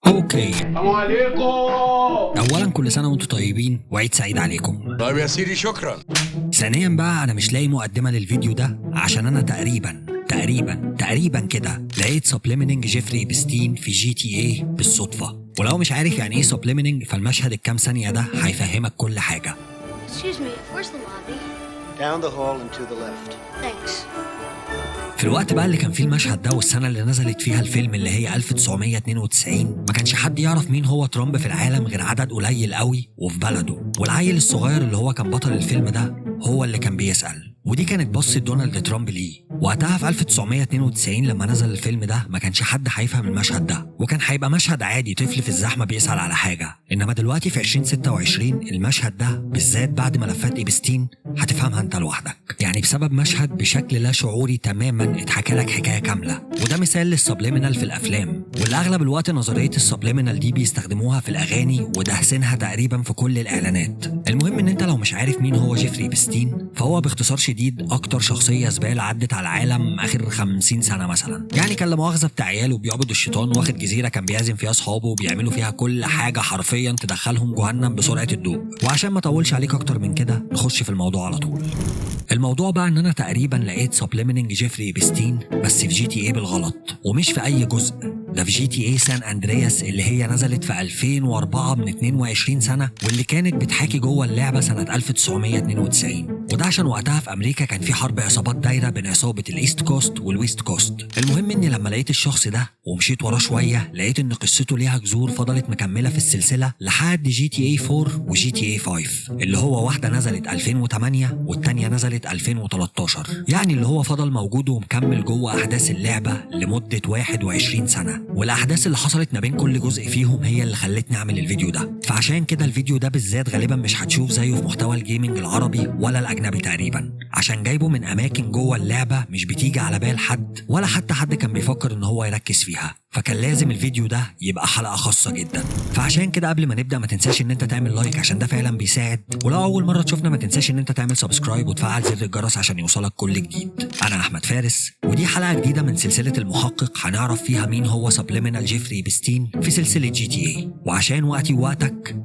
okay. السلام عليكم. اولا كل سنة وانتم طيبين وعيد سعيد عليكم. طيب يا سيدي شكرا. ثانيا بقى انا مش لاقي مقدمه للفيديو ده عشان انا تقريبا تقريبا تقريبا كده لقيت subliminal جيفري ابستين في GTA بالصدفه. ولو مش عارف يعني ايه subliminal فالمشهد الكام ثانية ده هيفهمك كل حاجه. Excuse me, where's the lobby? Down the hall and to the left. Thanks. في الوقت بقى اللي كان فيه المشهد ده والسنة اللي نزلت فيها الفيلم اللي هي 1992 ما كانش حد يعرف مين هو ترامب في العالم غير عدد قليل قوي وفي بلده، والعيل الصغير اللي هو كان بطل الفيلم ده هو اللي كان بيسأل، ودي كانت بصة دونالد ترامب ليه. وقتها في 1992 لما نزل الفيلم ده ما كانش حد هيفهم المشهد ده، وكان هيبقى مشهد عادي طفل في الزحمة بيسأل على حاجة. إنما دلوقتي في 2026 المشهد ده بالذات بعد ملفات إبستين هتفهمها انت لوحدك. يعني بسبب مشهد بشكل لا شعوري تماما اتحكى لك حكاية كاملة، وده مثال لل subliminal في الأفلام، والأغلب الوقت نظرية ال subliminal دي بيستخدموها في الأغاني ودهسنها تقريبا في كل الإعلانات. المهم إن انت لو مش عارف مين هو جيفري إبستين فهو باختصار شديد أكتر شخصية زبالة عدت على العالم آخر 50 سنة مثلا. يعني كان لا مؤاخذة بتاع عياله بيعبد الشيطان، واخد جزيرة كان بيعزم فيها أصحابه وبيعملوا فيها كل حاجة حرفيا تدخلهم جهنم بسرعة الضوء. وعشان ما أطولش عليك أكتر من كده نخش في الموضوع على طول. الموضوع بقى ان انا تقريبا لقيت subliminal جيفري ابستين بس في GTA بالغلط، ومش في اي جزء، ده في GTA San Andreas اللي هي نزلت في 2004 من 22 سنة، واللي كانت بتحاكي جوه اللعبة سنة 1992. وده عشان وقتها في امريكا كان في حرب عصابات دايرة بين عصابة ال East Coast وال West Coast. المهم اني لما لقيت الشخص ده ومشيت وراه شوية لقيت ان قصته ليها جذور فضلت مكملة في السلسلة لحد GTA 4 و GTA 5، اللي هو واحدة نزلت 2008 والتانية نزلت 2013. يعني اللي هو فضل موجود ومكمل جوه احداث اللعبة لمدة 21 سنة، والاحداث اللي حصلت ما بين كل جزء فيهم هي اللي خلتني اعمل الفيديو ده. فعشان كده الفيديو ده بالذات غالبا مش هتشوف زيه في محتوى ال gaming العربي ولا الاجنبي تقريبا، عشان جايبه من اماكن جوه اللعبة مش بتيجي على بال حد ولا حتى حد كان بيفكر ان هو يركز فيها، فكان لازم الفيديو ده يبقى حلقة خاصة جدا. فعشان كده قبل ما نبدا ما تنساش ان انت تعمل like عشان ده فعلا بيساعد، ولو اول مرة تشوفنا ما تنساش ان انت تعمل subscribe وتفعل زر الجرس عشان يوصلك كل جديد. انا احمد فارس، ودي حلقة جديدة من سلسلة المحقق هنعرف فيها مين هو subliminal جيفري ابستين في سلسلة GTA. وعشان وقتي ووقتك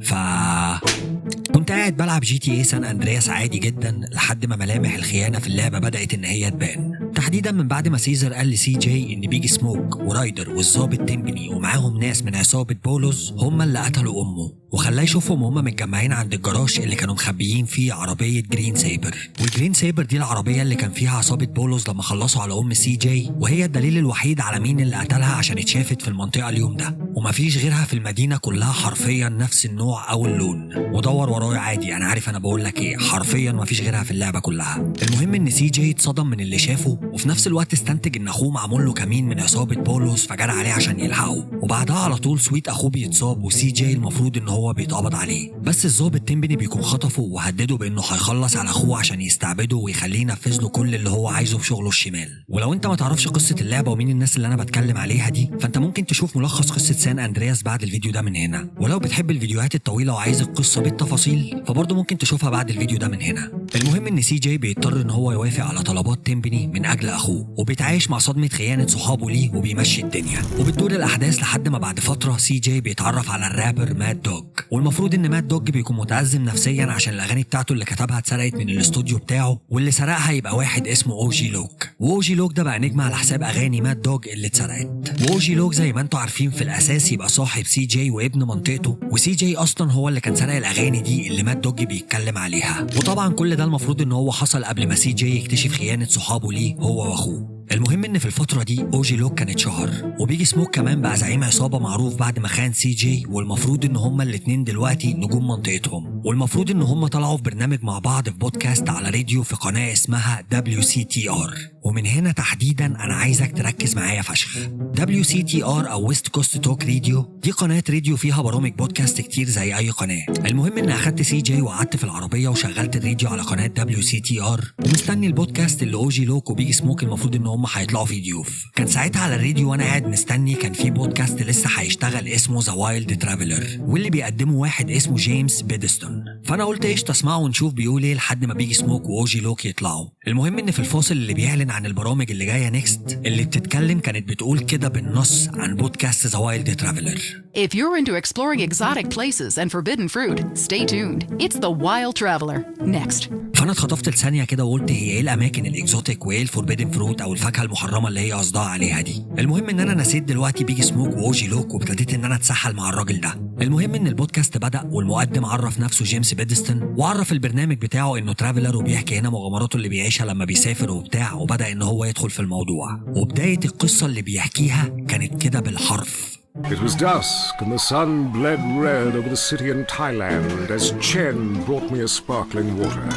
كنت قاعد بلعب GTA San Andreas عادي جدا لحد ما ملامح الخيانة في اللعبة بدات ان هي تبان، تحديدا من بعد ما سيزر قال لسي جي ان بيجي سموك ورايدر والظابط تيمبني ومعاهم ناس من عصابة بولوز هم اللي قتلوا امه، وخلاه يشوفهم وهم متجمعين عند الجراج اللي كانوا مخبيين فيه عربية Green Sabre. وال Green Sabre دي العربية اللي كان فيها عصابة بولوز لما خلصوا على ام سي جي، وهي الدليل الوحيد على مين اللي قتلها عشان اتشافت في المنطقة اليوم ده، ومفيش غيرها في المدينة كلها حرفيا نفس النوع او اللون. ودور ورايا عادي، انا عارف انا بقول لك ايه، حرفيا مفيش غيرها في اللعبة كلها. المهم ان سي جي اتصدم من اللي شافه، وفي نفس الوقت استنتج ان اخوه معمول له كمين من عصابة بولوس فجرى عليه عشان يلحقه. وبعدها على طول سويت اخوه بيتصاب وسي جي المفروض ان هو بيتقبض عليه، بس الظابط تيمبني بيكون خطفه وهدده بانه هيخلص على اخوه عشان يستعبده ويخليه ينفذ له كل اللي هو عايزه في شغله الشمال. ولو انت ما تعرفش قصة اللعبة ومين الناس اللي انا بتكلم عليها دي فانت ممكن تشوف ملخص قصة سان اندرياس بعد الفيديو ده من هنا، ولو بتحب الفيديوهات الطويلة وعايز القصة بالتفاصيل فبرضه ممكن تشوفها بعد الفيديو ده من هنا. المهم ان سي جي بيضطر ان هو يوافق على طلبات تيمبني من اجل اخوه، وبيتعايش مع صدمة خيانة صحابه ليه وبيمشي الدنيا. وبتدور الاحداث لحد ما بعد فترة سي جي بيتعرف على الرابر ماد دوج، والمفروض ان ماد دوج بيكون متأزم نفسيا عشان الاغاني بتاعته اللي كتبها اتسرقت من الاستوديو بتاعه، واللي سرقها يبقى واحد اسمه اوجي لوك. واوجي لوك ده بقى نجم على حساب اغاني ماد دوج اللي اتسرقت. واوجي لوك زي ما انتم عارفين في الاساس يبقى صاحب سي جي وابن منطقته، وسي جي اصلا هو اللي كان سرق الاغاني دي اللي ماد دوج بيتكلم عليها. وطبعا كل ده المفروض ان هو حصل قبل ما سي جي يكتشف خيانة صحابه ليه هو واخوه. المهم ان في الفترة دي اوجي لوك كان اتشهر، وبيجي سموك كمان بقى زعيم عصابة معروف بعد ما خان سي جي، والمفروض ان هما الاتنين دلوقتي نجوم منطقتهم، والمفروض ان هما طلعوا في برنامج مع بعض في بودكاست على راديو في قناة اسمها WCTR. ومن هنا تحديدا انا عايزك تركز معايا فشخ. WCTR او West Coast Talk Radio دي قناة راديو فيها برامج بودكاست كتير زي اي قناة. المهم ان اخدت سي جي وقعدت في العربية وشغلت الراديو على قناة WCTR ومستني البودكاست اللي اوجي لوك وبيجي سموك المفروض ان هم هيطلعوا فيه ضيوف. كان ساعتها على الراديو وانا قاعد مستني كان في بودكاست لسه هيشتغل اسمه The Wild Traveler، واللي بيقدمه واحد اسمه جيمس بيدستون. فانا قلت ايش تسمعه ونشوف بيقول ايه لحد ما بيجي سموك و OG Loc يطلعوا. المهم ان في الفاصل اللي بيعلن عن البرامج اللي جاية next، اللي بتتكلم كانت بتقول كده بالنص عن بودكاست The Wild Traveler. If you're into exploring exotic places and forbidden fruit, stay tuned. It's The Wild Traveler. Next. فانا اتخطفت لثانيه كده وقلت هي ايه الاماكن ال exotic وايه ال forbidden fruit او الفاكهة المحرمة اللي هي قصدها عليها دي؟ المهم ان انا نسيت دلوقتي بيجي سموك و OG Loc وابتديت ان انا اتسحل مع الراجل ده. المهم ان البودكاست بدا والمقدم عرف نفسه جيمس بيدستون، وعرف البرنامج بتاعه انه traveler وبيحكي هنا مغامراته اللي بيعيشها لما بيسافر وبتاع، وبدا ان هو يدخل في الموضوع. وبداية القصة اللي بيحكيها كانت كده بالحرف. It was dusk and the sun bled red over the city in Thailand as Chen brought me a sparkling water.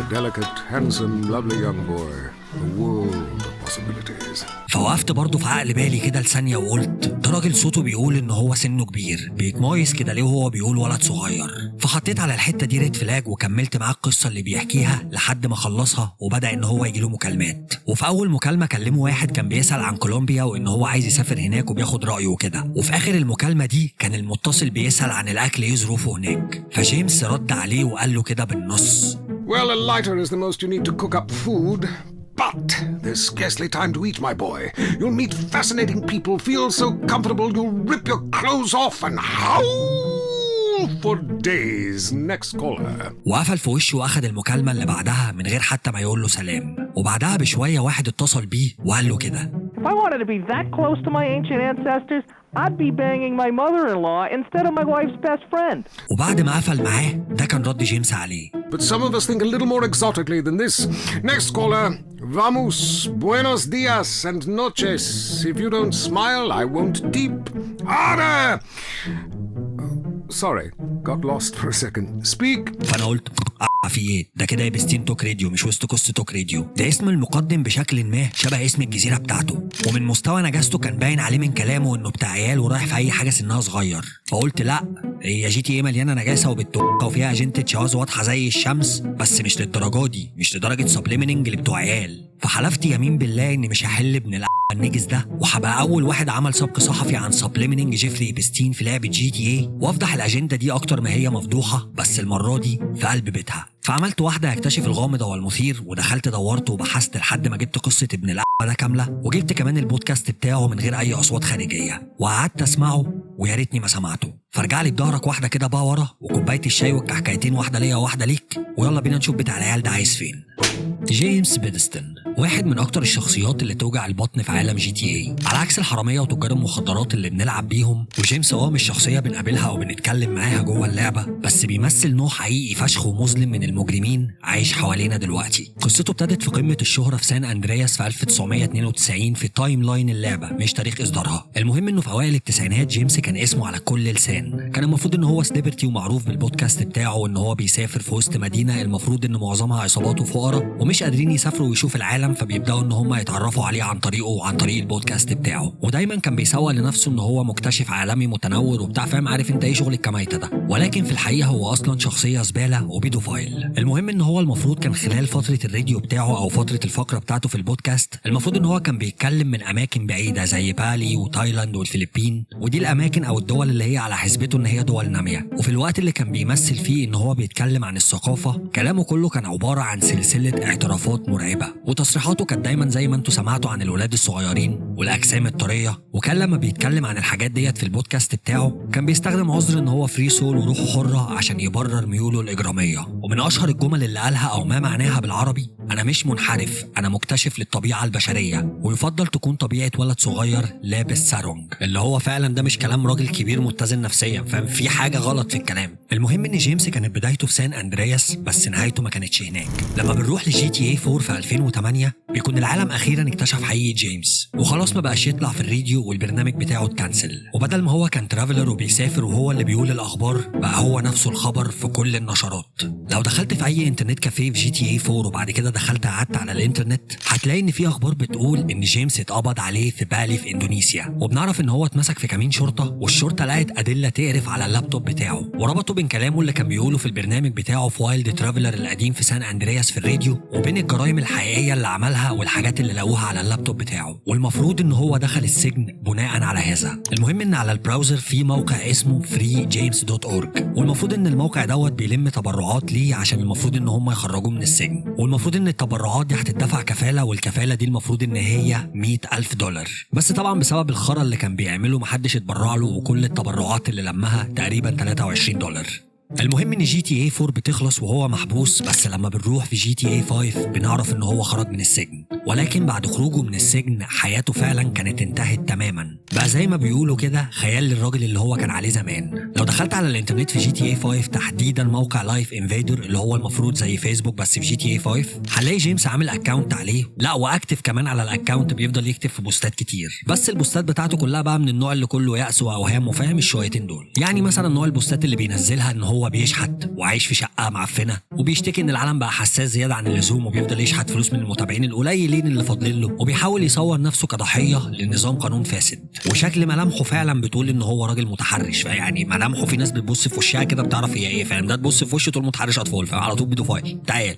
A delicate, handsome, lovely young boy. A world of possibilities. فوقفت برضه في عقل بالي كده لثانية وقلت ده راجل صوته بيقول إن هو سنة كبير، بيتمايس كده ليه وهو بيقول ولد صغير؟ فحطيت على الحتة دي red flag وكملت معاه القصة اللي بيحكيها لحد ما خلصها، وبدأ إن هو يجيله مكالمات. وفي أول مكالمة كلمة واحد كان بيسأل عن كولومبيا وإن هو عايز يسافر هناك وبياخد رأيه وكده. وفي آخر المكالمة دي كان المتصل بيسأل عن الأكل إيه ظروفه هناك، فجيمس رد عليه وقال له كده بالنص: Well, a lighter is the most you need to cook up food. But there's scarcely time to eat, my boy. You'll meet fascinating people, feel so comfortable you'll rip your clothes off and howl for days. Next caller. وقفل في وشه واخد المكالمة اللي بعدها من غير حتى ما يقول له سلام. وبعدها بشوية واحد اتصل بيه وقال له كده: If I wanted to be that close to my ancient ancestors, I'd be banging my mother-in-law instead of my wife's best friend. وبعد ما قفل معاه ده كان رد جيمس عليه: But some of us think a little more exotically than this. Next caller. Vamos, buenos dias and noches. If you don't smile, I won't deep. Harder! Sorry, got lost for a second. Speak. فانا قلت في ايه ده كده؟ Epstein Talk Radio مش West Coast Talk Radio. ده اسم المقدم بشكل ما شبه اسم الجزيرة بتاعته، ومن مستوى نجاسته كان باين عليه من كلامه انه بتاع عيال ورايح في اي حاجة سنها صغير. فقلت لا، هي GTA مليانة نجاسة وبالتوقه وفيها اجندة شواذ واضحة زي الشمس، بس مش للدرجة دي، مش لدرجة subliminal اللي بتوع عيال. فحلفت يمين بالله اني مش هحل ابن النجس ده، وهبقى اول واحد عمل سبق صحفي عن subliminal جيفري ابستين في لعبه GTA، وافضح الاجندة دي اكتر ما هي مفضوحه، بس المرة دي في قلب بيتها. فعملت واحدة يكتشف الغامض والمثير، ودخلت دورت وبحثت لحد ما جبت قصة ابن ده كامله، وجبت كمان البودكاست بتاعه من غير اي اصوات خارجيه، وقعدت اسمعه ويا ريتني ما سمعته. فارجع لي بظهرك واحدة كده بقى ورا، وكوبايه الشاي والكحكايتين، واحدة ليا وواحدة ليك، ويلا بينا نشوف بتاع العيال ده عايز فين. جيمس بيدستون واحد من اكتر الشخصيات اللي توجع البطن في عالم GTA، على عكس الحرامية وتجار المخدرات اللي بنلعب بيهم. وجيمس مش شخصية بنقابلها او بنتكلم معاها جوه اللعبه، بس بيمثل نوع حقيقي فشخ ومظلم من المجرمين عايش حوالينا دلوقتي. قصته ابتدت في قمة الشهرة في سان اندرياس في 1992 في timeline اللعبه، مش تاريخ اصدارها. المهم انه في اوائل التسعينات جيمس كان اسمه على كل لسان، كان المفروض ان هو celebrity ومعروف بالبودكاست بتاعه، وان هو بيسافر في وسط مدينة المفروض ان معظمها عصابات وفقراء ومش قادرين يسافروا ويشوفوا العالم، فبيبداوا ان هم يتعرفوا عليه عن طريقه وعن طريق البودكاست بتاعه. ودايما كان بيسوق لنفسه ان هو مكتشف عالمي متنور وبتاع، فاهم عارف انت ايه شغل الكمايته ده، ولكن في الحقيقة هو اصلا شخصية زبالة و pedophile. المهم ان هو المفروض كان خلال فترة الراديو بتاعه او فترة الفقرة بتاعته في البودكاست، المفروض ان هو كان بيتكلم من اماكن بعيدة زي بالي وتايلاند والفلبين، ودي الاماكن او الدول اللي هي على حسبته ان هي دول ناميه. وفي الوقت اللي كان بيمثل فيه ان هو بيتكلم عن الثقافة، كلامه كله كان عبارة عن سلسلة اعترافات مرعبة، وتصريحاته كانت دايما زي ما انتم سمعتوا عن الولاد الصغيرين والاجسام الطريه. وكان لما بيتكلم عن الحاجات ديت في البودكاست بتاعه كان بيستخدم عذر ان هو free soul وروحه حره عشان يبرر ميوله الاجرامية. ومن اشهر الجمل اللي قالها او ما معناها بالعربي: انا مش منحرف، انا مكتشف للطبيعة البشرية، ويفضل تكون طبيعة ولد صغير لابس سارونج. اللي هو فعلا ده مش كلام راجل كبير متزن نفسيا، فاهم؟ في حاجة غلط في الكلام. المهم ان جيمس كانت بدايته في سان اندرياس، بس نهايته ما كانتش هناك. لما بنروح ل GTA 4 في 2008 بيكون العالم اخيرا اكتشف حقيقة جيمس، وخلاص ما بقاش يطلع في الراديو والبرنامج بتاعه اتكنسل. وبدل ما هو كان traveler وبيسافر وهو اللي بيقول الاخبار، بقى هو نفسه الخبر في كل النشرات. لو دخلت في اي internet café في GTA 4 وبعد كده دخلت قعدت على الانترنت، هتلاقي ان في اخبار بتقول ان جيمس اتقبض عليه في بالي في اندونيسيا، وبنعرف ان هو اتمسك في كمين شرطه، والشرطة لقت ادلة تقرف على اللابتوب بتاعه، وربطوا بين كلامه اللي كان بيقوله في البرنامج بتاعه في Wild Traveler القديم في سان اندرياس في الراديو، وبين الجرائم الحقيقية اللي عملها عملها والحاجات اللي لقوها على اللابتوب بتاعه، والمفروض ان هو دخل السجن بناء على هذا. المهم ان على ال browser في موقع اسمه freejames.org، والمفروض ان الموقع دوت بيلم تبرعات ليه عشان المفروض ان هم يخرجوه من السجن، والمفروض ان التبرعات دي هتدفع كفالة، والكفاله دي المفروض ان هي $100,000، بس طبعا بسبب الخرا اللي كان بيعمله محدش اتبرع له، وكل التبرعات اللي لمها تقريبا $23. المهم ان GTA 4 بتخلص وهو محبوس، بس لما بنروح في GTA 5 بنعرف ان هو خرج من السجن، ولكن بعد خروجه من السجن حياته فعلا كانت انتهت تماما، بقى زي ما بيقولوا كده خيال للراجل اللي هو كان عليه زمان. لو دخلت على الانترنت في GTA 5 تحديدا موقع Life Invader اللي هو المفروض زي فيسبوك بس في GTA 5، هنلاقي جيمس عامل account عليه، لا و active كمان على ال account، بيفضل يكتب في بوستات كتير، بس البوستات بتاعته كلها بقى من النوع اللي كله يأس واوهام وفاهم الشويتين دول. يعني مثلا نوع البوستات اللي بينزلها ان هو بيشحت وعايش في شقه معفنه، وبيشتكي ان العالم بقى حساس زيادة عن اللزوم، وبيفضل يشحت فلوس من المتابعين القليلين اللي فاضلين له، وبيحاول يصور نفسه كضحيه لنظام قانون فاسد، وشكل ملامحه فعلا بتقول ان هو راجل متحرش، فيعني ملامحه في ناس بتبص في وشها كده بتعرف هي ايه، فاهم؟ ده تبص في وشه تقول متحرش اطفال، فعلى طول pedophile تعال.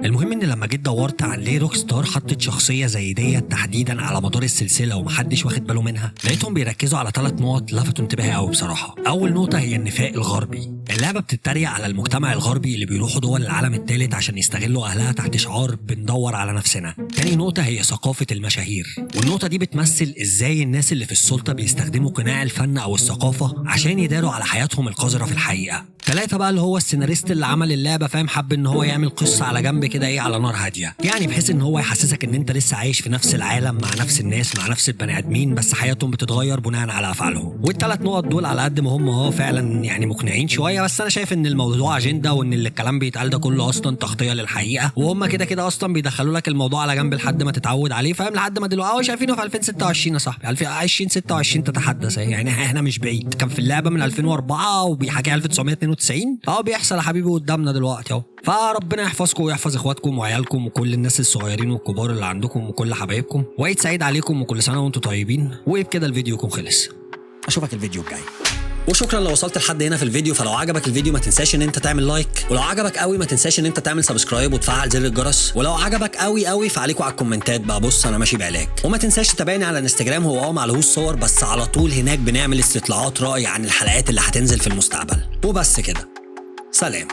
المهم ان لما جيت دورت عن ليه Rockstar حطت شخصية زي ديت تحديدا على مدار السلسلة ومحدش واخد باله منها، لقيتهم بيركزوا على 3 نقط لفتوا انتباهي قوي بصراحة. اول نقطة هي النفاق الغربي. اللعبة بتتريق على المجتمع الغربي اللي بيروحوا دول العالم الثالث عشان يستغلوا اهلها تحت شعار بندور على نفسنا. تاني نقطة هي ثقافة المشاهير، والنقطة دي بتمثل ازاي الناس اللي في السلطة بيستخدموا قناع الفن او الثقافة عشان يداروا على حياتهم القذرة في الحقيقة. 3 بقى اللي هو السيناريست اللي عمل اللعبة، فاهم، حب ان هو يعمل قصة على جنب كده ايه على نار هادية، يعني بحيث ان هو يحسسك ان انت لسه عايش في نفس العالم مع نفس الناس مع نفس البني ادمين، بس حياتهم بتتغير بناء على افعالهم. والثلاث نقط دول على قد ما هم فعلا يعني مقنعين شوية، بس انا شايف ان الموضوع اجندة، وان اللي الكلام بيتقال ده كله اصلا تغطيه للحقيقة، وهم كده كده اصلا بيدخلوا لك الموضوع على جنب لحد ما تتعود عليه، فاهم؟ لحد ما دلوقتي شايفينه في 2026 يا صاحبي، 2026 تتحدث، يعني احنا مش بعيد، كان في اللعبة من 2004 وبيحكي 1992، بيحصل يا حبيبي قدامنا دلوقتي اهو. فربنا يحفظكم ويحفظ اخواتكم وعيالكم وكل الناس الصغيرين والكبار اللي عندكم وكل حبايبكم، وعيد سعيد عليكم وكل سنة وانتم طيبين. وبكده الفيديو يكون خلص، اشوفك الفيديو الجاي. وشكرا لو وصلت لحد هنا في الفيديو، فلو عجبك الفيديو ما تنساش ان انت تعمل like، ولو عجبك قوي ما تنساش ان انت تعمل subscribe وتفعل زر الجرس، ولو عجبك قوي قوي فعليكوا على الكومنتات بقى، بص انا ماشي بعلاج. وما تنساش تتابعني على انستجرام، هو معلهوش صور بس على طول هناك بنعمل استطلاعات رأي عن الحلقات اللي هتنزل في المستقبل. وبس كده، سلام.